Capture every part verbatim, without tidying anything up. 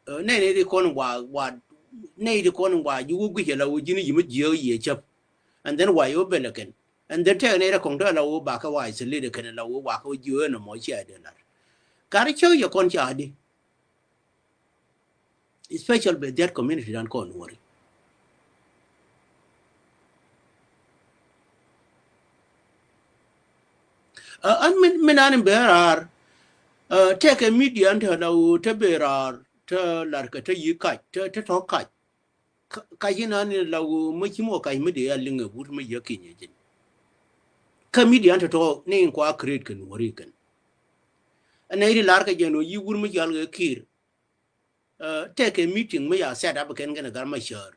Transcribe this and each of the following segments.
Ɛ, nɛy ni ti kɔn wa, wa, nɛy ti kɔn wa ji̱ wä guic ala wä ji̱n ji̱ mi jiääk yiëë cäp. And then wa yɛ wä bɛl ɛ kɛn. And then tɛk nɛy ti kɔn te ala wä bakɛ wa isolate ɛ kɛn ala wä wakɛ wä jiääk ɛn ɛmɔ cia dee lat. Kari cäk yɛ kɔn ca di. Especially bɛ that community dan kɔn Nuɔri. Ɛ, an min, min an in bɛ raar, ɛ, tɛkɛ media in te la wä te bɛ raar, te lar kɛ te yi kac, te, te tɔ kac. Ka, kac in an in la wä mi ci mɔ kac mi dee a liŋ ɛ wut mi yɛ kinyɛ jin. Kä media in te tɔ ni in kua create kɛ Nuɔri kɛn. Ɛn nɛ iri lar kɛ jɛn wä yi wut mi jal kɛ Kiir. Ɛ, tɛkɛ meeting mi ya set up kɛn kɛn Gat Macar.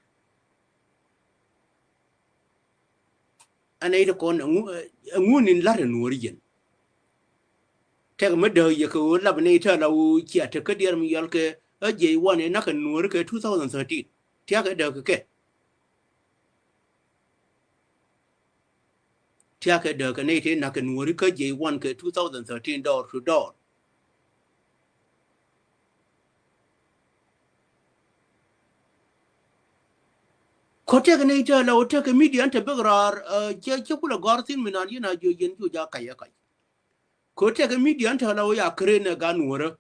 Ɛn nɛ iri kɔn ɛŋu, ɛ, ɛŋu ni lar ɛ Nuɔri jɛn. Tɛkɛ mi dääk yɛ kɛ wä lap ni ita la wä cia tek kä diɛr mi yɔl kɛ ɛ J one ɛ nak kɛ Nuɔri kɛ two thousand thirteen. Tiakɛ dääk kɛ. Tiakɛ dääk kɛ nɛy tëë nak kɛ Nuɔri kä J one kɛ two thousand thirteen door to door. Kɔ tɛkɛ nɛy tëë la wä tɛkɛ media in te bek raar, ɛ, cɛ, cɛ kulɛ gɔr thin mi nan yin a jiö yɛn jiö ja kac ɛ kac. Kɔ tɛkɛ media in te la wä ya keren ɛ gan Nuɔrä.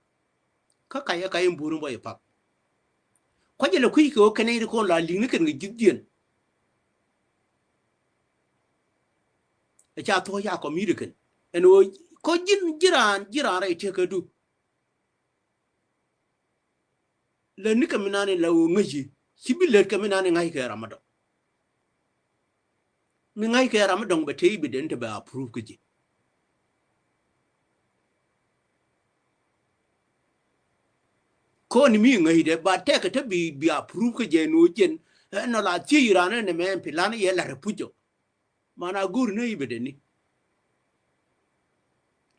Kä kac ɛ kac in bur in bä yɛ pak. Kuac jɛ lɛ kui̱c kɛ ɣöö kɛn nɛy ti kɔn la li̱ŋni kɛn kɛ ji̱thdiɛn. Ɛ ca thuɔ̱k ca kɔmiti kɛn ɛn ɣöö kɔ ji̱n ji̱ raan, ji̱ raan rɛy tëkädu. Lät ni kɛ mi nani la ɣöö ŋäci ci bi lät kɛ mi nani ŋa̱c kɛ ram mi dɔ̱ŋ. Mi ŋa̱c kɛ ram mi dɔ̱ŋ bɛ te i̱ bi den te bɛ approve kä ji̱. Kɔn mi ŋäc dɛ ba tɛk kɛ te bi, bi approve kä jɛ ni wä jɛn. Ɛn nɔ la thiec ran ɛn ɛmɛ ɛn plan yɛ lat ɛ puc ɔ. Mana go̱r ni i̱ bi den ni.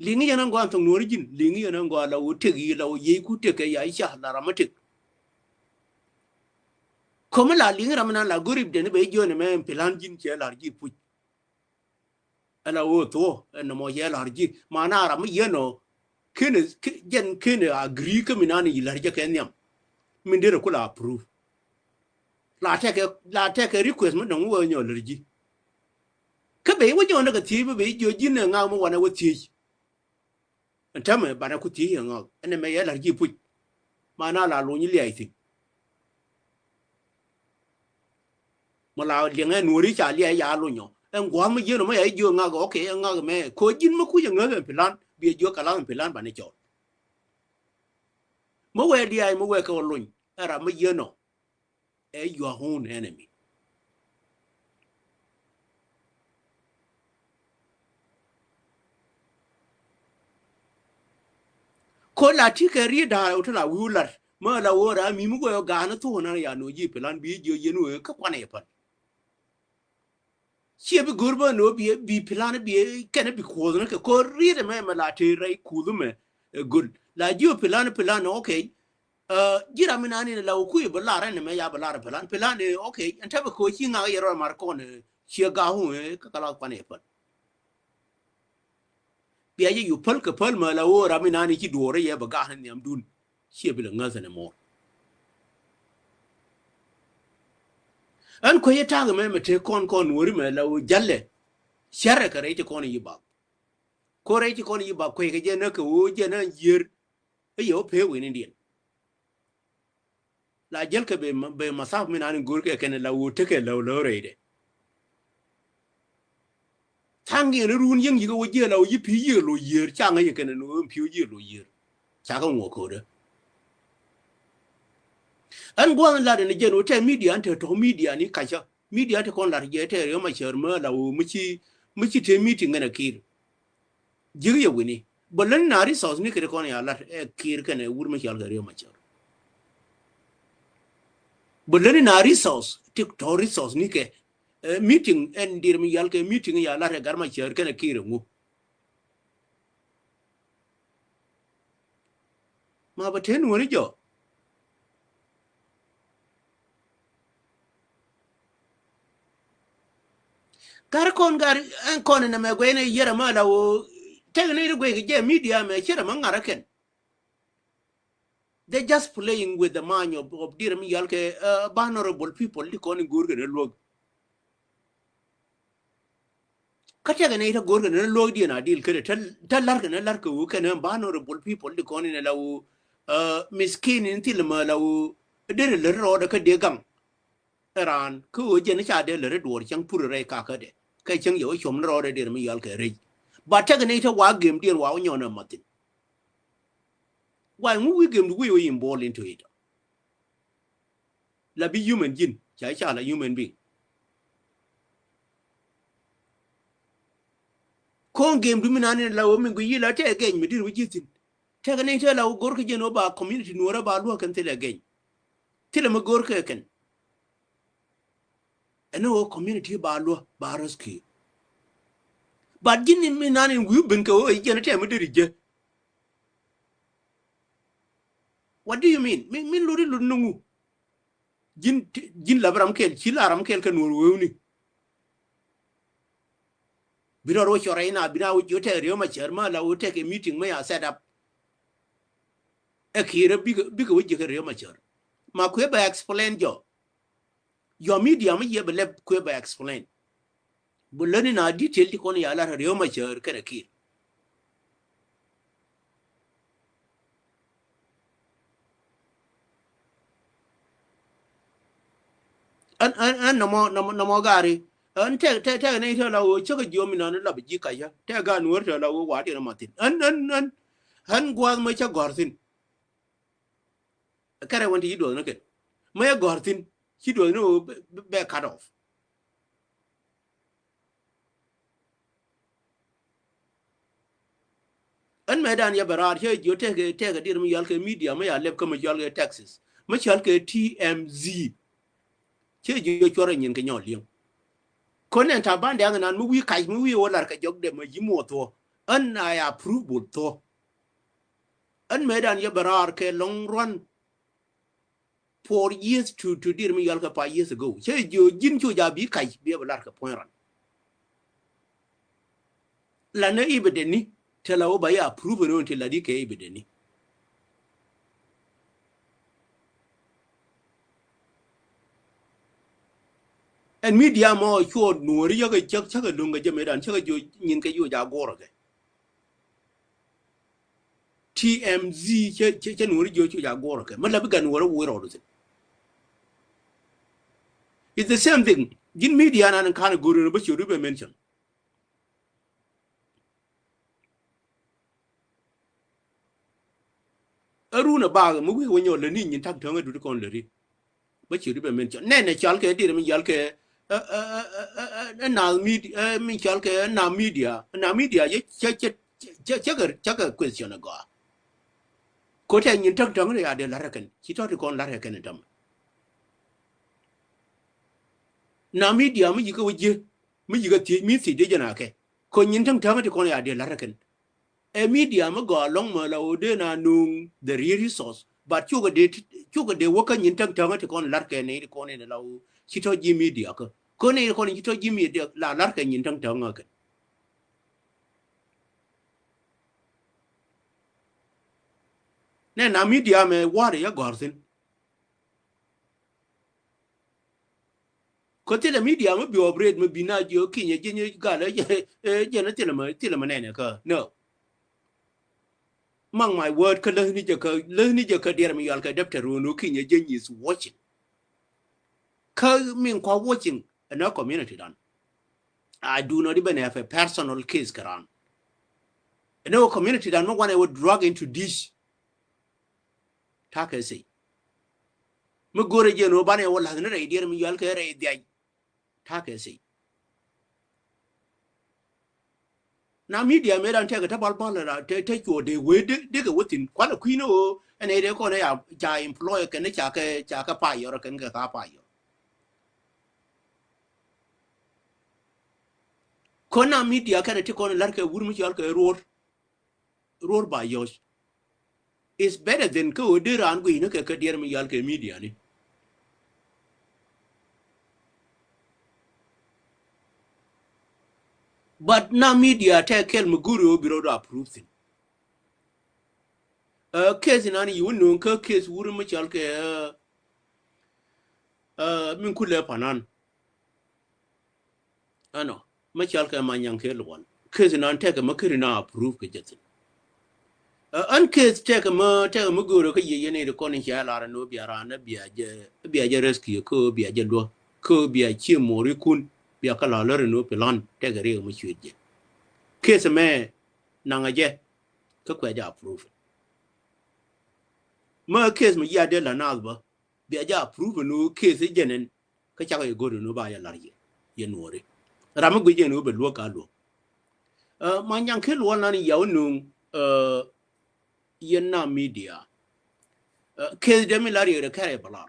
Liŋi yɛn ɛn gɔaa thok Nuɔri ji̱n, liŋi yɛn ɛn gɔaa la wä tëk yi la wä yiëëc ku tëk kɛ ya i̱ ca la ram mi tëk. Ko̱mi la liŋi ram mi nan la go̱r i̱ bi den ni bɛ i̱ jiön ɛmɛ ɛn plan ji̱n cɛ lar ji̱ puc. Ɛn a ɣöö thuɔ̱ ɛn nɔmɔ yɛ la̱r ji̱. Mana ram mi yɛn ɔ. Keni, ke-, jɛn keni agree kä mi nani yi la̱r jɛ kɛ nhiam. Min derɛ kula approve. La tɛkɛ, la tɛkɛ request mi dɔ̱ŋ wä nyɔ la̱r ji̱. Kä bɛ wä nyɔ ni kɛ thiec bä bɛ jiɔ ji̱n ɛ ŋa̱k mi wanɛ wä thiec. Ɛn täämɛ banɛ ku thiec ɛ ŋa̱k ɛn ɛmɛ yɛ la̱r ji̱ puc. Mana la luny liac thi̱n. Mi la liɛŋɛ Nuɔri ca liɛŋɛ ya luny ɔ. Ɛn gua̱a̱th mi jiɛn ɔ mi ya jiök ŋak, okay, ɛn ŋak mɛ. Ko̱ ji̱n mi kuc ɛ ŋäth ɛn plan, bi ɛ jiök kɛ la̱th ɛn plan banɛ cɔl. Mi wee liac, mi wee kɛ ɣä luny, ɛn ram mi jiɛn ɔ. Ɛ your own enemy. Ko̱ la ti kɛ riet da̱a̱ wä ti la wi̱i̱ wä lat. Mä la wä raa mi mi wee ɣä ga̱a̱n thuɔ̱k nan ya no̱o̱ŋ ji̱ plan bi jiök yɛn wee kä kuanɛ yɛ pal. Ciɛ bi go̱r bä no̱o̱ŋ bi, bi plan bi kɛn bi kuɔth ni kɛ ko̱ riet ɛmɛ mɛ la te rɛy kuth mɛ. Ɛ go̱l la jiök plan, plan, okay. Ɛ, ji̱ ram mi nani la wä kui̱ bä lar ɛn ɛmɛ ya bä lar plan, plan ɛ, okay. Ɛn tɛpɛ ko̱ ci ŋak yɛ rɔ mar kɔn ɛ ciɛ ga̱a̱k wä ɛ kä kɛ la kuanɛ yɛ pal. Bia jɛ yu päl kɛ päl mɛ la wä ram mi nani ci duɔɔrä yɛ bɛ ga̱a̱n nhiamdun. Ciɛ bi lɛ ŋäth ɛn ɛmɔ. Ɛn kuecä ta̱a̱ kɛ mɛ mɛ tëë kɔn kɔn Nuɔri mɛ la wä jalɛ. Cärɛ kɛ rɛy ti kɔn yi bak. Ko̱ rɛy ti kɔn yi bak kuec kɛ jɛ nä kɛ wä jɛ nä yiër. Ɛ yɛ wä pee wen indiɛn. La jäl kɛ bɛ ma-, bɛ mathap mi nani go̱r kɛ kɛn la wä tekɛ lɛw lɛw rɛydɛ. Tha̱a̱ŋ yɛn run yäŋ yikä wä jiɛ la wä yi pi̱i̱ yiëë lo yiër ca ŋäc yɛ kɛn ni wä pi̱i̱ yiëë lo yiër. Ca kɛ ŋuɔ ko̱dä. Ɛn gua̱a̱n lat ɛn jɛn wä tɛ media ɛn te tɔ̱ media ni kacä. Media te kɔn lat jɛ tɛ riɔm a cär mä la wä mi ci, mi ci te meeting ŋɛn a Kiir. Ji̱k yɛ wi̱ni. Bä läni na resource ni kɛ ti kɔn ya lat ɛ Kiir kɛnɛ wur mi cɔal kɛ Riek Machar. Bä läni na resource ti tɔ resource ni kɛ, ɛ, meeting ɛn dir mi yal kɛ meeting ya lat ɛ Gat Machar kɛnɛ Kiir ɛŋu. Ma bä te Nuɔri jɔ. Gar kɔn gar ɛn kɔn ɛn ɛmɛ guɛy ni yɛrɛ ma la wä tɛk ni ri guɛy kɛ jɛ media mɛ cɛ rɛ ma ŋa̱rä kɛn. They just playing with the mind of, of dier mi yal kɛ, uh, vulnerable people ti kɔn in go̱o̱r kɛ ni luäk. Kä tɛkɛ ni ita go̱o̱r kɛ ni luäk diɛn a dil kɛ ta, ta lar kɛ ni lar kɛ wu kɛ ni vulnerable people ti kɔn in la wu, uh, miskin in thil ma la wu. Deri lɛ rɔɔdɛ kä dee gaŋ. Ɛ raan kä ɣöö jɛn ca dee lät rɛ duɔɔr cäŋ pur rɛy kakädɛ kɛ cäŋ yɛ wä cuɔm ni rɔɔdɛ dier mi yɔal kɛ rɛy. Ba tɛk ni te wa gem dier wa wä nyɔn ɛ mathin. Wa ŋu wi̱i̱ gem du wi̱i̱ wä involve into it. La bi human jin ca ca la human being. Kɔn gem du mi nani la wä mi gui yi la tɛ geny mi dir wä ji̱ thin. Tɛk ni te la wä gor kä jɛn wä ba community nuɔrɛ ba luä kɛn thilɛ geny. Thilɛ mi gor kɛ kɛn. Ɛn ɣöö community ba luɔ ba rescue. But ji̱n mi nan in wi̱i̱ ben kɛ ɣöö jiɛn tɛm mi deri jɛ. What do you mean? Min, min luri luri nuŋu. Ji̱n, ji̱n la bi ram kɛl, ci la ram kɛl kɛ nuɔr wewni. Bi rɔ rɔ cɔrɛ ina, bi na wä ji̱ wä tɛk Riek Machar ma la wä tɛk ɛ meeting ma ya set up. Ɛ kiɛ rɛ bikɛ, bikɛ wä ji̱ kɛ Riek Machar. Ma kuɛ bɛ explain jɔ. Your media mi yɛ bɛ lɛp kuɛ bɛ explain. Bɛ lät ni na detail ti kɔn ya lar Riek Machar kɛnɛ Kiir. Ɛn, ɛn, ɛn nɔmɔ, nɔmɔ, nɔmɔ gari. Ɛn tɛk, tɛk, tɛk ni tɛ la wä cäkä jiɔmi nɔni la bɛ ji̱ kacä. Tɛk gan wär tɛ la wä wa diɛn ma thin. Ɛn, ɛn, ɛn, ɛn gua̱a̱th mɛ cä gɔ̱r thin. Kɛrɛ wän ti ci duɔth ni kɛn. Mä yɛ gɔ̱r thin ci duɔth ni wä bɛ, bɛ, bɛ cut off. Ɛn mɛ dan yɛ bɛ raar cɛ jiö tɛkɛ, tɛkɛ dier mi yɔal kɛ media mi ya lɛp kä mi cɔal kɛ Texas. Mi cɔal kɛ T M Z. Cɛ jiö cuɔrɛ nyin kɛ nyɔl liŋ. Kɔn nɛn ta ban dɛŋ nan mi wi̱i̱ kac mi wi̱i̱ wä lar kɛ jɔk dɛ mɛ ji̱ muɔ thuɔ. Ɛn a ya approve bol thuɔ. Ɛn mɛ dan yɛ bɛ raar kɛ long run. Four years to, to dier mi yɔal kɛ five years ago. Cɛ jiö ji̱n cu ja bi kac bi ɛ bɛ lar kɛ puɔ̱ny run. Lanɛ evidence ni tɛ la wä ba ya approve ni wä ti la di kɛ evidence ni. Ɛn media mɔ cuɔ nuɔri yäkɛ cäk, cäkɛ luŋ kɛ jɛ mɛ dan cäkɛ jiö nyin kɛ jiö ja guɔrɛ kɛ. T M Z cɛ, cɛ, cɛ nuɔri jiö cu ja guɔrɛ kɛ. Mɛ la bi gan wärä wä rɔɔdu thin. It's the same thing. Ji̱n media nan kan go̱ri bä ciö du bɛ mention. Ɛ run ɛ baak mi wi̱i̱ wä nyɔl lɛ ni nyin tak täŋ ɛ dut kɔn lɛ ri. Bä ci ri bɛ min cɔl nɛn ɛ cɔl kɛ dir mi yɔl kɛ, ɛ, ɛ, ɛ, ɛ, ɛ, ɛ, na mid-, ɛ, mi cɔl kɛ na media, na media yɛ cɛ, cɛ, cɛ, cɛ kɛ, cɛ kɛ question ɛ gɔaa. Ko tɛ nyin täŋ täŋ ri a dee lar ɛ kɛn ci tɔt kɔn lar ɛ kɛn ɛ tämɛ. Na media mi yikɛ wä jiɛ mi yikɛ thiec mi thiec dee jɛ na kɛ ko nyin täŋ täŋ ti kɔn ya dee lar ɛ kɛn. Ɛ media mi gɔaa lɔŋ mɛ la wä dee na nuŋ the real resource. But cukɛ dee ti-, cukɛ dee wä kä nyin täŋ täŋ ti kɔn lar kɛ ni ti kɔn in la wä ci tɔ ji̱ media kä. Ko ni ti kɔn ci tɔ ji̱ media la lar kɛ nyin täŋ täŋ kä kɛn. Nɛ na media mɛ war ya gɔr thin. Kä thilɛ media mi bi operate mi bi na jiö kinyɛ jinyɛ gal ɛ jɛ, ɛ, jɛ ni thilɛ mɛ, thilɛ mɛ nɛnɛ kä. No. Mark my word kä lähni jɛ kä, lähni jɛ kä diɛr mi yɔal kɛ deptɛ ruɔ̱n wä kinyɛ jinyɛ is watching. Kä min kua watching ɛn ɛ community dan. I do not even have a personal case kɛ ran. Ɛn ɛ wä community dan mi wanɛ wä drug into this. Takɛ sey. Mi go̱rɛ jɛ ni wä banɛ wä la̱th ni rɛy diɛr mi yɔal kɛ rɛy dhiac. Takɛ sey. Na media mëë dan tɛkɛ tä bal bal ra te, te cuɔ dee wee dee, dee kɛ wä thin. Kualɛ kui̱n ɣöö ɛn ɛ dee kɔn ɛ ya ca employ kɛn ca kɛ, ca kɛ payɔr kɛn kɛ ka payɔr. Kɔn na media kɛn ti kɔn lar kɛ wur mi cɔal kɛ ruɔr. Ruɔr ba yɔc. Is better than kä ɣöö dee raan gui̱cni kɛ kä diɛr mi yal kɛ media ni. But na media tɛ kɛl mi go̱ri ɣöö bi rɔ dɔ approve thin. Ɛ, case inan yi wä nuŋ kä case wuri mi cɔal kɛ, ɛ, ɛ, min kulɛ panan. Ɛnɔ, mi cɔal kɛ Manyaŋ kɛ Luɔl. Case inan tɛkɛ mi keri na approve kɛ jɛ thin. Ɛ, ɛn case tɛkɛ mi, tɛkɛ mi go̱o̱rä kä yɛ yɛn iri kɔn in cia lar ni wä bia ran ni bia jɛ, bia jɛ rescue kä bia jɛ luɔ kä bia cie mori kun bia kä la lär ni wä pilan tɛkɛ riɛk mi cuet jɛ. Case mɛ naŋɛ jɛ kä kuɛ jɛ approve. Mä case mi yia dee la naath bä bia jɛ approve ni wä case jɛ nɛn kä cakɛ yɛ go̱o̱r ni wä ba yɛ lar yɛ, yɛ nuɔri. Ram mi guic jɛ ni wä bɛ luäk ka luäk. Ɛ, Manyaŋ kɛ Luɔl nan yɛ wä nuŋ, ɛ, yɛn na media. Ɛ, case dee mi lar yɛ rɛ kɛrɛ bɛ lar.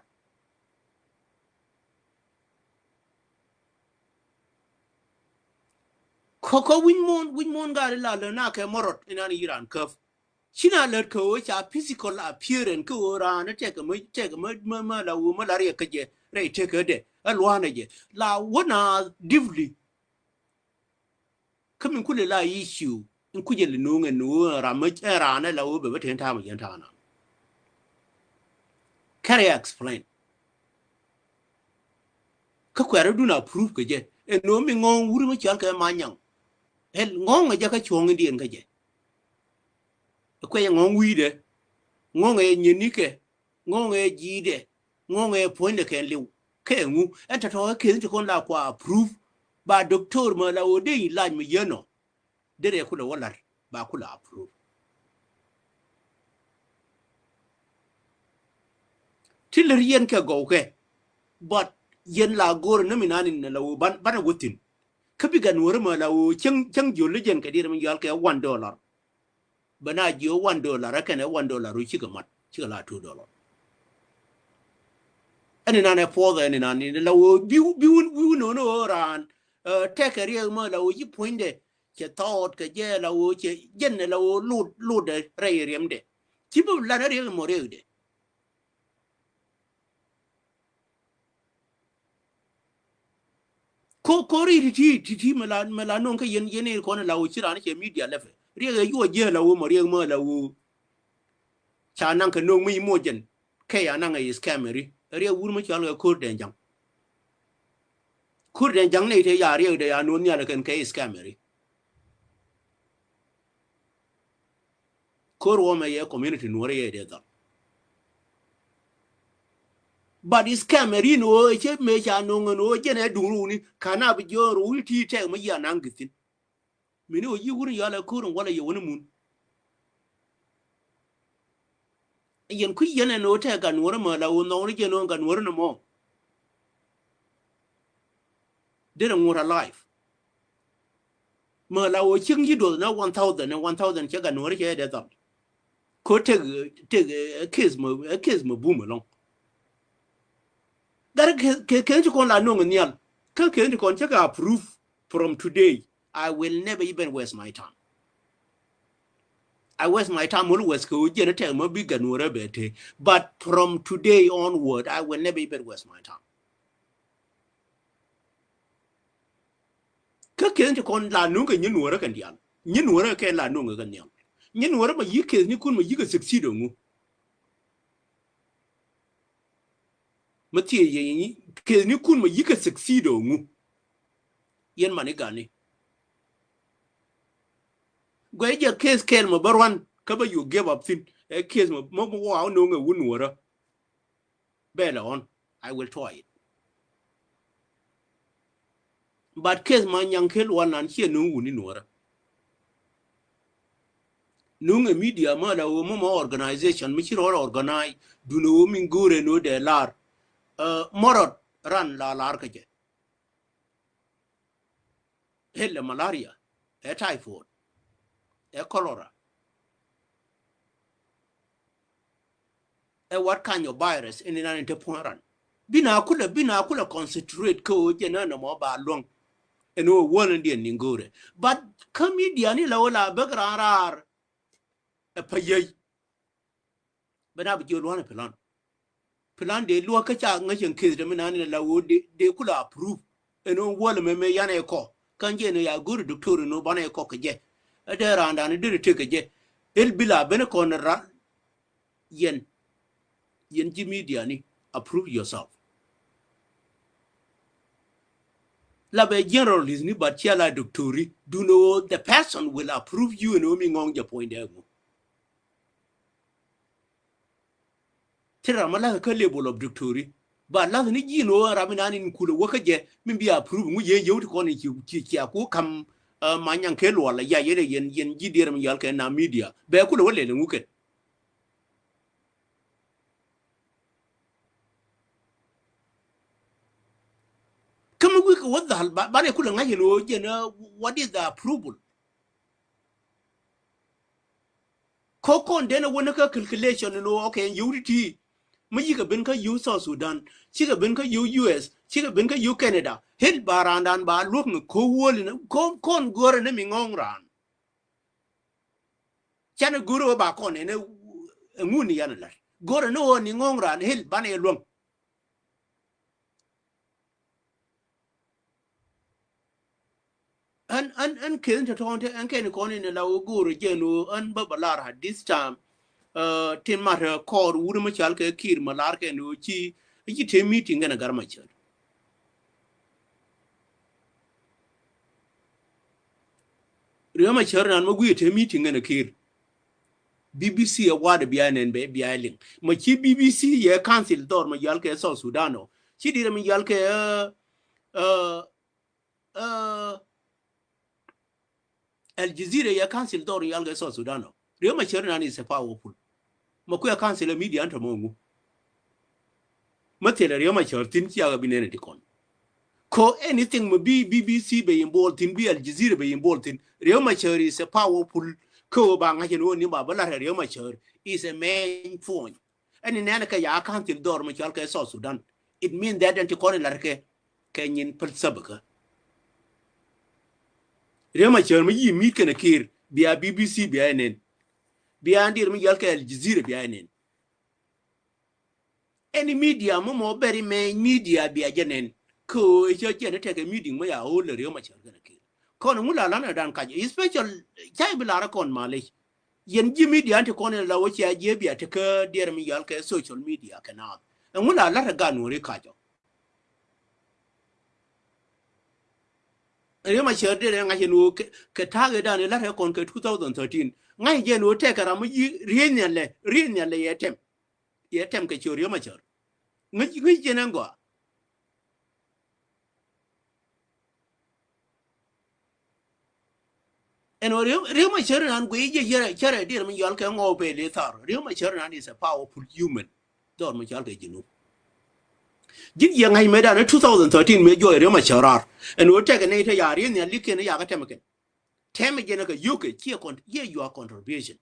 Kɔkɔ wi̱ny muɔ̱ɔ̱n, wi̱ny muɔ̱ɔ̱n gari la lɛ na kɛ mɔrɔt inan yiran käp. Ci na lät kɛ ɣöö ca physical appearance kɛ ɣöö raan tɛkɛ mä, tɛkɛ mä, mä, mä la ɣöö mä la riɛk kä jɛ rɛy tekädɛ ɛ lua̱a̱nɛ jɛ la wä na deeply. Kä min kulɛ la issue in kucɛ lɛ no̱o̱ŋ ɛn ɣöö ɛn ram mä, ɛn raan ɛ la ɣöö bɛ bä te in ta̱a̱ mɛ yɛn ta̱a̱ na. Kɛrɛ explain. Kä kuɛ̈rä dun approve kɛ jɛ ɛn ɣöö mi ŋɔ̱ɔ̱ŋ wuri mä cɔal kɛ Manyaŋ. Ɛl ŋɔ̱ɔ̱ŋ ɛ jɛ kä cuɔ̱ɔ̱ŋ in diɛn kä jɛ. Kuɛ jɛ ŋɔ̱ɔ̱ŋ wi̱i̱dɛ. Ŋɔ̱ɔ̱ŋ ɛ nyɛnikɛ. Ŋɔ̱ɔ̱ŋ ɛ ji̱i̱dɛ. Ŋɔ̱ɔ̱ŋ ɛ puɔ̱nydɛ kɛn liw. Kɛ ŋu ɛn tɔ̱tɔ̱ ɛ keth ti kɔn la kua approve. Ba doctor mä la ɣöö dee in lac mi yɛn ɔ. Derɛ kulɛ wä lar ba kulɛ approve. Ti lär yɛn kɛ gɔwkɛ. But yɛn la go̱o̱r ni mi nan in la ɣöö ban, banɛ wä thi̱n. Kä bi gan wä ri mä la ɣöö cäŋ, cäŋ jiöl ni jɛn kɛ diɛt mi yɔal kɛ one dollar. Bɛ na jiö one dollar ɛ kɛnɛ one dollar ɣöö cikɛ mat, cikɛ la two dollar. Ɛn inan ɛ puɔth ɛn inan in la ɣöö biu, biu, biu no̱o̱ŋ ɣöö raan, ɛ, tɛkɛ riɛk mä la ɣöö ci puɔ̱nydɛ cɛ thɔɔt kɛ jɛ la ɣöö cɛ jɛn la ɣöö lot, lotdɛ rɛy riɛmdɛ. Ci bi lan riɛk mɔ riɛkdɛ. Ko, ko ri ti, ti, ti, ti, mɛ la, mɛ la no̱o̱ŋ kä yɛn, yɛn ir kɔn la ɣöö ci raan cɛ media lɛpɛ. Riɛk ɛ yuɔ jiɛ la ɣöö mɔ riɛk mä la ɣöö. Ca naŋ kɛ no̱o̱ŋ mi mɔ jɛn. Kɛ ya naŋ ɛ scammer ri. Riɛk wur mi cɔal kɛ Ko̱r Dɛn Jaŋ. Ko̱r Dɛn Jaŋ nɛy te ya riɛkdɛ ya no̱o̱ŋ nhial kɛn kɛ scammer ri. Ko̱r wä mɛ yɛ community nuɔrɛ yɛ dee dhɔl. But scammer in ɣöö cɛ mëë ca no̱o̱ŋ in ɣöö jɛn ɛ duŋ runi, ka na bi jiöör runi ti tɛk mi yia naŋ githin. Mini ɣöö yi wuni yɔal ɛ Ko̱r in walɛ yɛ wuni mun. Yɛn kui̱ yɛn ɛn ɣöö tɛk gan nuɔrɛ mɛ la ɣöö nhɔkni jɛn ɣöö gan nuɔrɛ ni mɔ. Derɛ ŋuɔ̱t alive. Mä la wä cieŋ ji̱ duɔth na one thousand, ɛ one thousand cɛ gan nuɔ̱ɔ̱ri cɛ dee dhɔl. Ko tek, tek, ɛ, case mä, ɛ, case mä bum ɛlɔ̱ŋ. Gat kɛ, kɛ, kɛ ti kɔn la no̱ŋ nhial. Kä kɛ ti kɔn cɛ kɛ approve from today. I will never even waste my time. I waste my time always kɛ wä jiɛn tek mä bi gan nuɔ̱ɔ̱rä bɛ te. But from today onward, I will never even waste my time. Kä kɛn ti kɔn la nuŋ kɛ nyin nuɔrä kɛn dial. Nyin nuɔrä kɛ la nuŋ kɛ nial. Nyin nuɔrä ma yi kɛn ni kun ma yi kɛ succeed ŋu. Ma thiee yɛ nyi kɛn ni kun ma yi kɛ succeed ŋu. Yɛn mani gani. Guɛ jɛ case kɛl ma bä ruan kä bä you give up thin. Ɛ case ma, ma, ma wa nuŋ kɛ wun nuɔrä. Bɛ lɛ ɣɔn, I will try it. But case ma nyaŋ kel wal nan ciɛ nuŋ wuni nuɔrä. Nuŋ ɛ media ma la wä ma ma organization mi ci rɔɔd organize duni wä min go̱o̱rɛ ni wä dee lar. Ɛ, mɔrɔt ran la lar kä jɛ. Hel ɛ malaria, ɛ typhoid, ɛ cholera. Ɛ what kind of virus in inan in te puɔ̱n ran. Bina kulɛ, bina kulɛ concentrate kä ɣöö jɛ nä nɔmɔ ba luäŋ. Ɛn ɣöö wäl in diɛn ni go̱o̱rɛ. But kä media ni la wä la bäk ran raar. Ɛ pä yey. Bɛ na bi jiɛ lua̱n ɛ plan. Plan dee lua̱k kä ca ŋäc ɛn case dɛ mi nan in la wä dee, dee kulɛ approve. Ɛn ɣöö wäl mɛ mɛ yan ɛ kɔ. Kan jɛ ni ya go̱ri doctor in ɣöö ban ɛ kɔ kɛ jɛ. Ɛ dee raandan in deri tek kɛ jɛ. Hel bi la ben kɔn ra-, yɛn, yɛn ji̱ media ni, approve yourself. La bɛ generalist ni, but cia la doctori, duno the person will approve you ɛn ɣöö mi ŋɔ̱ŋ jɛ puɔ̱nydɛ ŋu. Ti ram a lath kä level of doctori. Ba lath ni ji̱n ɣöö ram inan in kulɛ wä kä jɛ min bi approve ŋu yɛ yio̱w ti kɔn in ci, ci, ci a ku kam, uh, ma nyaŋ kɛ luɔl a ya yɛn, yɛn, yɛn ji̱ dier mi yal kɛ na media. Bɛ kulɛ wä lɛl ŋu kɛn. Kä mi wi̱i̱ kɛ wä dhal ba, banɛ kulɛ ŋa̱c in ɣöö jɛn, uh, what is the approval? Ko kɔn den a wä ni kä calculation ni wä, okay, yio̱w ti ti. Mi yikɛ ben kä yio̱w South Sudan, cikɛ ben kä yio̱w U S, cikɛ ben kä yio̱w Canada. Hil ba raandan ba luäk ni ko wäl ni ko kɔn gör ni mi ŋɔ̱ŋ raan. Canɛ gör wä ba kɔn ɛn ɛ ŋun ni yan lat. Gör ni wä ni ŋɔ̱ŋ raan hil banɛ luäŋ. Ɣän, ɣän, ɣän kɛn tɔ̱tɔ̱ tɛ ɣän kɛn kɔn in la wä go̱o̱r jɛn wä ɣän bä bä lar at this time. Uh, tin mat, uh, kɔɔr wut mi cal kɛ Kiir ma lar kɛn wä ci, ci te meeting kɛn ɛ Gar Macäär. Riek Macäär nan ma guiy te meeting kɛn ɛ Kiir. B B C ɛ wa̱a̱dɛ bia nɛn bɛ bia liŋ. Ma ci B B C yɛ council dhɔr ma yal kɛ South Sudan ɔ. Ci dirɛ mi yal kɛ, uh, uh, uh, Al Jazeera yɛ council dhɔr yal kɛ South Sudan ɔ. Riek Macäär nan is a powerful. Ma kuɛ council ɛ media an tɔ mɔ ŋu. Ma thilɛ Riek Macäär thin cia kɛ bi nɛn ti kɔn. Ko anything ma bi B B C bɛ involved thin, bi Al Jazeera bɛ involved thin. Riek Macäär is a powerful. Ko ba ŋa̱c ɛn wä ni ba bä lar Riek Macäär is a main point. Ɛn ni nɛn kɛ ya council dhɔr mi cɔal kɛ South Sudan. It mean that ɛn ti kɔn in lar kɛ, kɛ nyin päl sabakä. Riek Macäär mi yi mi̱i̱t kɛnɛ Kiir, bia B B C bia ɛ nɛn. Bia an dier mi yal kɛ Al Jazeera bia ɛ nɛn. Ɛn ni media mɔ mɔ bɛri mɛ media bia jɛ nɛn. Ko ɛ cä jɛn ɛ tekɛ meeting mɔ ya hold Riek Macäär kɛnɛ Kiir. Kɔn ŋu la lan ɛ dan kac, especial, cay bi lar ɛ kɔn malec. Yɛn ji̱ media an ti kɔn in la wä cia jiɛ bia tekä diɛɛr mi yal kɛ social media kɛ naath. Ɛŋu la lat ɛ gan wä ri kacɔ. Riek Macäär derɛ ŋa̱c ɛn wä kɛ, kɛ ta̱a̱ ɛ dan ɛ lat ɛ kɔn kɛ two thousand thirteen. Ŋa̱c jɛ ɛn wä tɛkɛ ram mi ji̱ riey nhial lɛ, riey nhial lɛ yɛ tɛm. Yɛ tɛm kɛ ciö Riek Macäär. Ŋäc, ŋäc jɛ ɛn ɛn gɔaa. Ɛn ɣöö Riek, Riek Macäär nan guiy jɛ yɛrɛ, cärɛ dier mi yɔal kɛ ŋɔw pɛl i̱ thar. Riek Macäär nan is a powerful human. Dhɔr mi cɔal kɛ Junub. Ji̱n yɛ ŋa̱c mëë dan ɛ two thousand thirteen mëë juɔc Riek Macäär raar. Ɛn ɣöö tɛkɛ nɛy te ya rieth nhial likiɛn ɛ yakä tɛmɛ kɛn. Tɛmɛ jɛn ɛ kɛ yio̱kɛ ciɛ kɔn, ciɛ your contribution.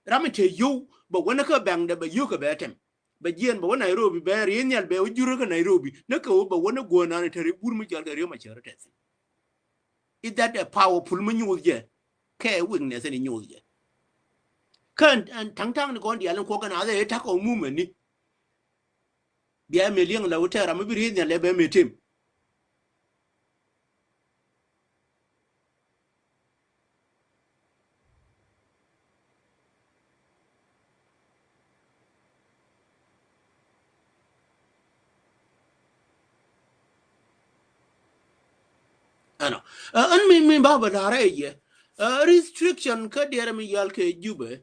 Ram in te yio̱w bɛ wänä kä bɛŋdɛ bɛ yio̱kɛ bɛ tɛm. Bɛ jiɛn bɛ wä Nairobi bɛ riey nhial bɛ wä jurä kä Nairobi. Näkɛ wä bɛ wänä guäär nan in te ri wur mi cɔal kɛ Riek Macäär tɛth. Is that a powerful mi nyoth jɛ? Kɛ weakness ni nyoth jɛ. Kä ɛn, ɛn ta̱ŋ ta̱ŋ ni kɔn diaal in kuɔk kɛn a dhɛ ɛ ta̱k ɔ movement ni. Bia mɛ liɛŋ la wä tɛɛr ram mi bi riey nhial lɛ bɛ mɛ tem. Ɛnɔ. Ɛ, ɛn mi, mi ba bä da̱rɛ yɛ. Ɛ, restriction kä diɛɛr mi yal kɛ Jubɛ.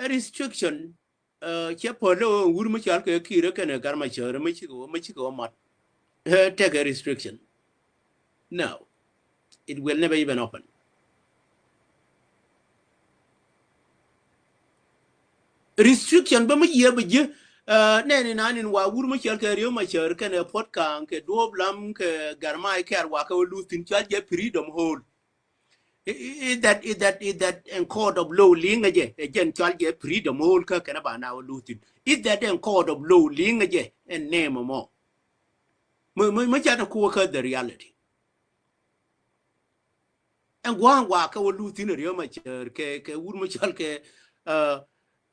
Ɛ, restriction, ɛ, cɛ päl ɛ wur mi cɔal kɛ Kiir kɛnɛ Gar Macäär mi cikɛ wä, mi cikɛ wä mat. Ɛ, tekɛ restriction. No. It will never even open. Restriction bä mi yiëë bä ji̱, ɛ, nɛni nan in wa wur mi cɔal kɛ Riek Macäär kɛnɛ Puɔt Kaŋ kɛ Duɔ̱ɔ̱p Lam kɛ Gar Mac Kɛɛr wa kɛ wä luth thi̱n cɔal jɛ Freedom Hall. I, i, is that, is that, is that in court of law liŋä jɛ? Ɛ jɛn cɔal jɛ Freedom Hall kä kɛn ba na wä luth thi̱n. Is that in court of law liŋä jɛ? Ɛn name mɔ. Mɛ, mɛ, mɛ ca te kuɔ kä the reality. Ɛn gua̱a̱ŋ wa kɛ wä luth thi̱n Riek Macäär kɛ, kɛ wur mi cɔal kɛ, ɛ,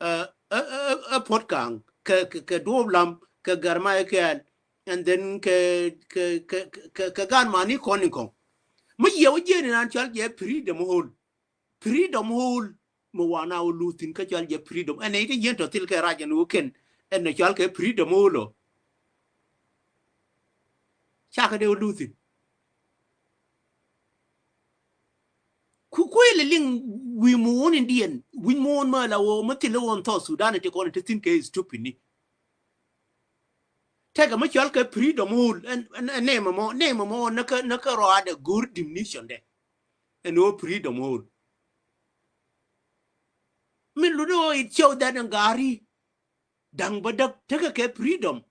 ɛ, ɛ, ɛ, ɛ, Puɔt Kaŋ kɛ, kɛ, kɛ Duɔ̱ɔ̱p Lam kɛ Gar Mac Kɛɛr. And then kɛ, kɛ, kɛ, kɛ, kɛ gan mani kɔn in kɔŋ. Mi yɛ wä jiɛn in an cɔal jɛ Freedom Hall. Freedom Hall mi wan a wä luth thi̱n kä cɔal jɛ Freedom. Ɛn nɛy ti jiɛn tɔ thil kɛ rac ɛn wä kɛn ɛn nɛ cɔal kɛ Freedom Hall ɔ. Cakɛ dee wä luth thi̱n. Ku kuël liŋ wi̱i̱ muun in diɛn wi̱i̱ muun mɛ la wä mɛ thil wä in South Sudan ti kɔn ti thi̱n kɛ stupid ni. Tɛkɛ mɛ cɔal kɛ Freedom Hall ɛn ɛn ɛn nɛmɛ mɔ nɛmɛ mɔ nɛ kä nɛ kä rɔadɛ go̱r definition dɛ. Ɛn wä Freedom Hall. Min luni wä it show that ɛn gari da̱ŋ bä däk tekɛ kɛ Freedom.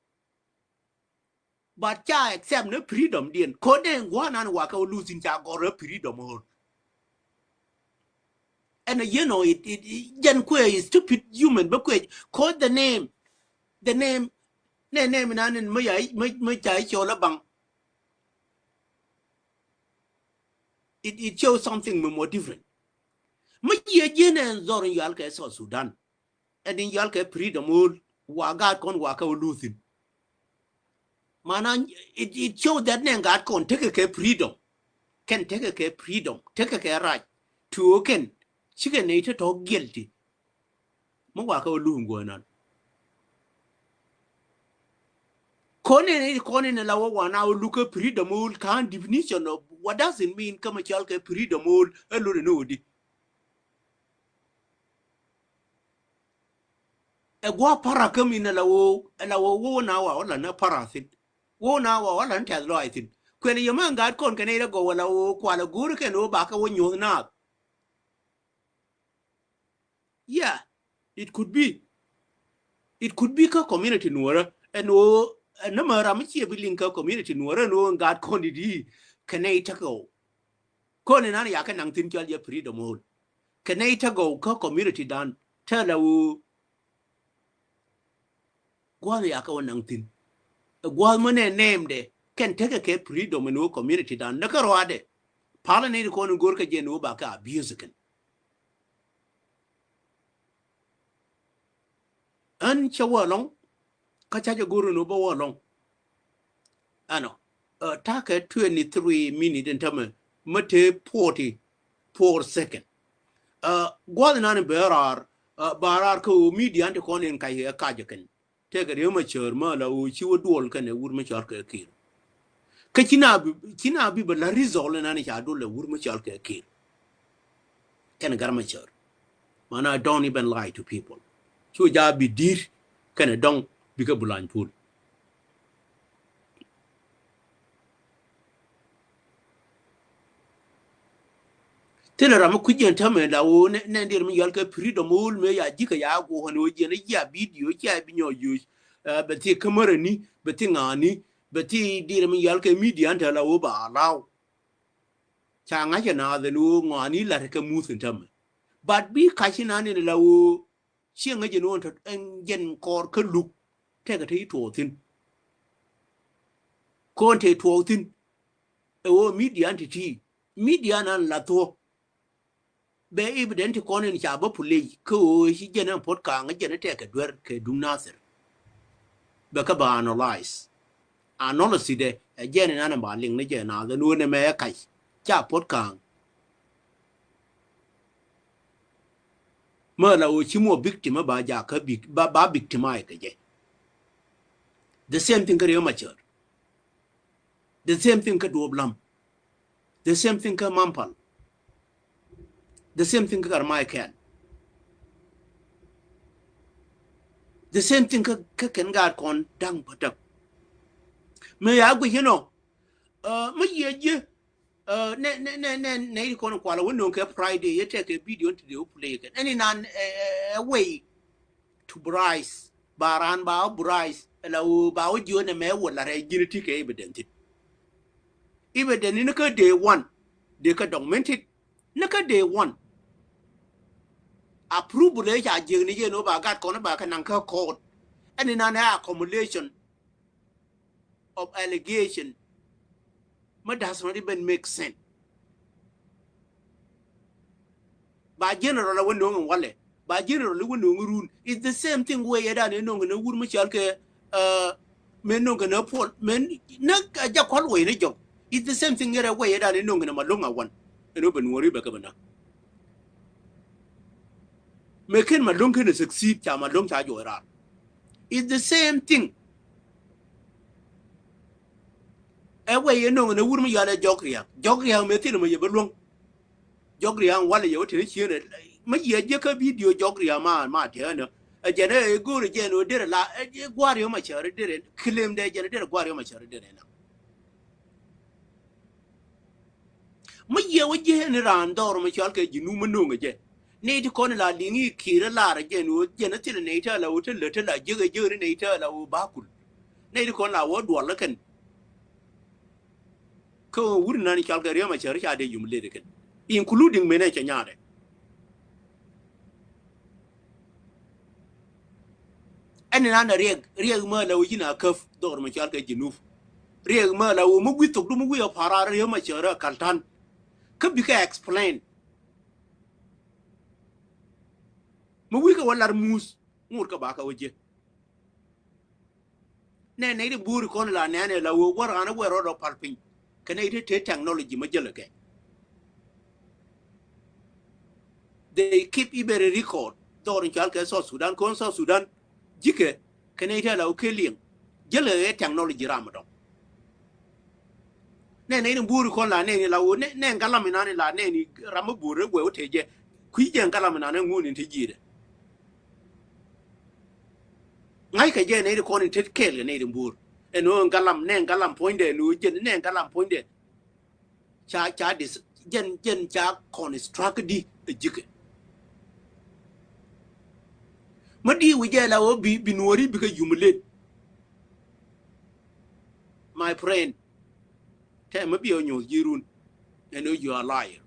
But ca accept ni Freedom diɛn kɔn dee gua̱nan wakä wä luth thi̱n ca gɔr ɛ Freedom Hall. Ɛn a yɛn ɔ it it jɛn kuɛ stupid human bä kuɛ kɔn the name the name nɛ name nan in mä ya mä mä ca i̱ cɔl a baŋ. It it show something mi mɔ different. Mä jiɛ jiɛ nɛ in dhɔr in yual kɛ South Sudan. Ɛn in yual kɛ Freedom Hall wa gaat kɔn wakä wä luth thi̱n. Mana it it show that nɛ gaat kɔn tekɛ kɛ Freedom. Kɛn tekɛ kɛ Freedom tekɛ kɛ rac. Tuɔ kɛn cikɛ nɛy te tɔ guilty. Mä wakä wä luth in guɔ̱nan. Kɔn in it kɔn in la wä wan a wä luth kä Freedom Hall ka̱n definition of what does it mean kä mɛ cɔal kɛ Freedom Hall ɛ luni ni wä di. Ɛ gua̱a̱ para kä min ɛ la wä ɛ la wä wä na wa wä la ni para thi̱n. Wä na wa wä la ni tɛth lɔac thi̱n. Kuɛn yɛ mɛ in gaat kɔn kɛ nɛy rɛ gɔw ɛ la wä kual ɛ go̱o̱r kɛn wä bakä wä nyuɔ̱th naath. Yeah, it could be. It could be kä community nuɔrä ɛn wä ɛn nä mɛ ram mi ciɛ bi liŋ kä community nuɔrä ɛn wä in gaat kɔn di di kɛ nɛy tekɛ wä. Kɔn in nan ya kɛ naŋ thi̱n cɔal jɛ Freedom Hall. Kɛ nɛy tekɛ wä kä community dan te la wä gua̱a̱th ya kɛ wä naŋ thi̱n. Ɛ gua̱a̱th mä nɛ nɛmdɛ kɛn tekɛ kɛ Freedom in wä community dan nɛ kä rɔadɛ. Palä nɛy ti kɔn in go̱r kɛ jɛ in wä ba kɛ abuse kɛn. Ɣän cä wä ɛlɔ̱ŋ kä ca jɛ go̱r in wä bä wä ɛlɔ̱ŋ. Ɛnɔ takɛ twenty three minute in tämɛ mä te forty four second. Gua̱th inan in bɛ raar ba raar kä ɣöö media in ti kɔn in kac kɛ kac kɛn. Tëëkɛ Riek Machar mä la ɣöö ci wä duɔl kɛnɛ wur mä cɔal kɛ Kiir. Kä ci na bi ci na bi bɛ la result inan in ca duɔl ɛ wur mä cɔal kɛ Kiir. Kɛn Gat Machar. Mana, don't even lie to people. Cu ja bi di̱r kɛnɛ dɔŋ bikɛ bulany pul. Thilɛ ram mi kui̱c jɛn tämɛ la ɣöö nɛ nɛ diɛr mi yɔal kɛ Freedom Hall mëë ya ji̱ kɛ ya guɔ̱k ɛn ɣöö jɛn ji̱ a video cia bi nyɔk yio̱c. Bɛ thi camera ni bɛ thi ŋa̱a̱ni bɛ thi diɛr mi yɔal kɛ media ɛn te la ɣöö ba allow. Ca ŋa̱c ɛ naath ɛn ɣöö ŋɔaani la̱t kɛ muth in tämɛ. But bi kac inan in la ɣöö ciɛ ŋäc ɛn ɣöö ɛn tɔ̱ ɛn jɛn kɔɔr kä luk tɛkɛ te i̱ tuɔɔk thi̱n. Kɔn te tuɔɔk thi̱n ɛ ɣöö media in ti̱ti̱ media in an la thuɔ̱k. Bɛ evident ti kɔn in ca bä puley kä ɣöö ci jɛn ɛn puɔ̱t ka̱a̱ŋ jɛn ɛ tɛkɛ duer kɛ duŋ Nathir. Bɛ kä bä analyze. Analyze dɛ ɛ jɛn in an ba liŋ ni jɛ naath ɛn ɣöö nɛmɛ ɛ kac ca puɔ̱t ka̱a̱ŋ. Mä la ɣöö ci muɔ victim ɛ ba jakä ba victimize kɛ jɛ. The same thing kä Riek Machar. The same thing kä Duɔp Lam. The same thing kä Mampal. The same thing kä Gat Machar. The same thing kä kä kɛn gaat kɔn da̱ŋ bädäk. Mëë ya guic inɔ mä yiëë ji̱ nɛ nɛ nɛ nɛ nɛ i̱ kɔn kualɛ wä no̱o̱ŋ kɛ Friday yɛ tɛkɛ video ti dee wä play kɛn ɛn inan ɛ wei. To bribe ba raan ba wä bribe ɛla ɣöö ba wä jiöönɛ mɛ wä la rɛy ji̱n ti kɛ evidence. Evidence ni kä day one dee kä documented ni kä day one. Approval ëë ca jiäk ni jɛ ni wä ba gat kɔn ba kɛ naŋ kä court. Ɛn inan ɛ accumulation of allegation. Mä does not even make sense. Ba general a wä no̱o̱ŋ in walɛ ba general i̱ wä no̱o̱ŋ in run. It's the same thing way yɛ dan in no̱o̱ŋ in a wur mä cɔal kɛ men no̱o̱ŋ kɛ nä puɔl men nä a jak kual way ni jɔk. It's the same thing yɛ rɛ way yɛ dan in no̱o̱ŋ kɛ nä ma lo̱ŋ a wan. Ɛn wä bɛ nuɔri bɛ kɛ bɛ nä. Mëë ken Malong ken succeed, ca Malong ca juɔc raar. It's the same thing. Ɛ wee yɛ no̱o̱ŋ ni wur mi yɔal ɛ Jɔk Ria̱a̱ŋ. Jɔk Ria̱a̱ŋ mëë thil mɔ yɛ bä luäŋ. Jɔk Ria̱a̱ŋ walɛ yɛ wä teni cieen ɛ. Mi yɛ jiɛ kä video Jɔk Ria̱a̱ŋ ma, ma tɛɛnä. Ɛ jɛn ɛ go̱o̱r ɛ jɛn ɛ derɛ la, ɛ gua̱a̱r yɛ ma cäär ɛ derɛ. Claim dɛ jɛn ɛ derɛ gua̱a̱r yɛ ma cäär ɛ derɛ na. Mi yɛ wä jiɛ ni raan dhɔr mi cɔal kɛ Jinub mi no̱o̱ŋ ɛ jɛ. Nɛy ti kɔn la liŋ i̱ Kiir ɛ lar ɛ jɛn ɣöö jɛn ɛ thil nɛy tääl a ɣöö te lät te la jiäk ɛ jiäk ni nɛy tääl a ɣöö ba kul. Nɛy ti kɔn la wä duɔl ɛ kɛn. Kä ɣöö wut nan cɔal kɛ Riek Machar ca dee yum leth ɛ kɛn. Including mënɛ cɛ nyaatɛ. Ɛn inan ɛ Riek, Riek mɛ la wä ji̱n a käp dhɔr mi cɔal kɛ Jinub. Riek mɛ la wä mi wi̱i̱ thok du mi wi̱i̱ a pa̱a̱r a Riek Machar a kal ta̱n. Kä bikɛ explain. Mi wi̱i̱ kɛ wä lar muth ŋut kɛ ba kɛ wä jiɛ. Nɛ nɛy ti buuri kɔn la nɛn ɛ la wä wä raan wä rɔɔd ɔ pal piny. Kɛ nɛy ti te technology ma jäl kɛ. They keep even record. Dhɔr in cɔal kɛ South Sudan, kɔn South Sudan ji̱kɛ kɛ nɛy ti la wä kɛ liŋ. Jäl kɛ technology ram dɔŋ. Nɛ nɛy ni buuri kɔn la nɛni la wä nɛ, nɛ galam inan la nɛni ram mi buuri wɛ wä te jɛ. Kui̱ jɛ galam inan ŋun in te ji̱dɛ. Ŋa̱ckɛ jɛ nɛy ti kɔn in tet kɛɛl kɛ nɛy ti buur. Ɛn ɣöö galam, nɛ galam puɔ̱nydɛ, ɛn ɣöö jɛn nɛ galam puɔ̱nydɛ. Ca, ca dis, jɛn, jɛn ca construct di ɛ ji̱kɛ. Mä di wi̱c jɛ la ɣöö bi, bi nuɔ̱ɔ̱ri bikɛ humiliate. My friend, tɛ mä bi ɔ nyuɔ̱th ji̱ run. Ɛn ɣöö you are liar.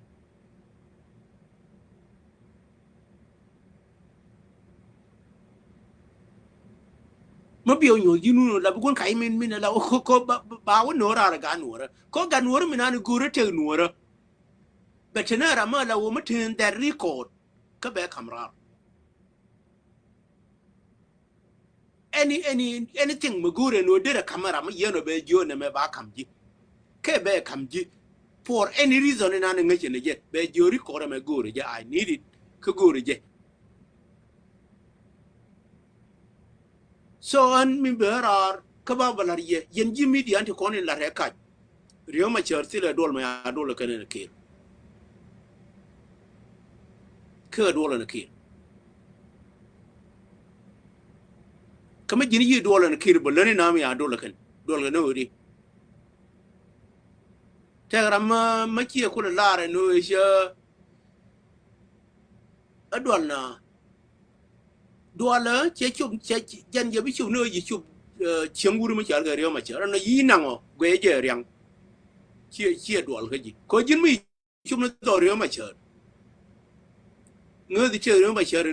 Mä bi ɔ nyuɔ̱th ji̱ run la bi gua̱n ka̱c min, min la ko, ko ba, ba, ba wä nuɔ̱ɔ̱r raar ɛ gat nuɔ̱ɔ̱rä. Ko gat nuɔ̱ɔ̱rä min an go̱o̱rä tek nuɔ̱ɔ̱rä. Bɛ te nä ram mä la wä mä te that record. Kä bɛ ka̱m raar. Any, any, anything mi go̱o̱rɛ ni ɣöö derɛ ka̱m ram mi yɛn ɔ bɛ jiöö nɛmɛ ba ka̱m ji̱. Kɛ bɛ ka̱m ji̱. For any reason in an ŋäcɛ ni jɛ bɛ jiöö record ɛmɛ go̱o̱rɛ jɛ, I need it. Kä go̱o̱rɛ jɛ. So ɣän mi bɛ raar kä ba bä la̱r yɛ yɛn ji̱ media in ti kɔn in la̱r ɛ kac. Riek Machar thilɛ duɔl mɛ a duɔl ɛ kɛn ɛn Kiir. Kä duɔl ɛn Kiir. Kä mi ji̱n yi duɔl ɛn Kiir bä läni nam ya duɔl ɛ kɛn duɔl kɛn ɛ ɣöö di. Tɛk ram ma, ma ciɛ kulɛ lar ɛn ɣöö cä ɛ duɔl na. Duɔlä cɛ cop, cɛ jɛn jɛ bi cop ni ɣä ji̱ cop, eh, cieŋ wuri mi cɔal kɛ Riek Machar. Rɛn ɔ yi̱ naŋ ɔ guɛy jɛ riaŋ. Ciɛ, ciɛ duɔl kä ji̱. Kɔ ji̱n mi cop ni dhɔk Riek Machar. Ŋäth cɛ Riek Machar in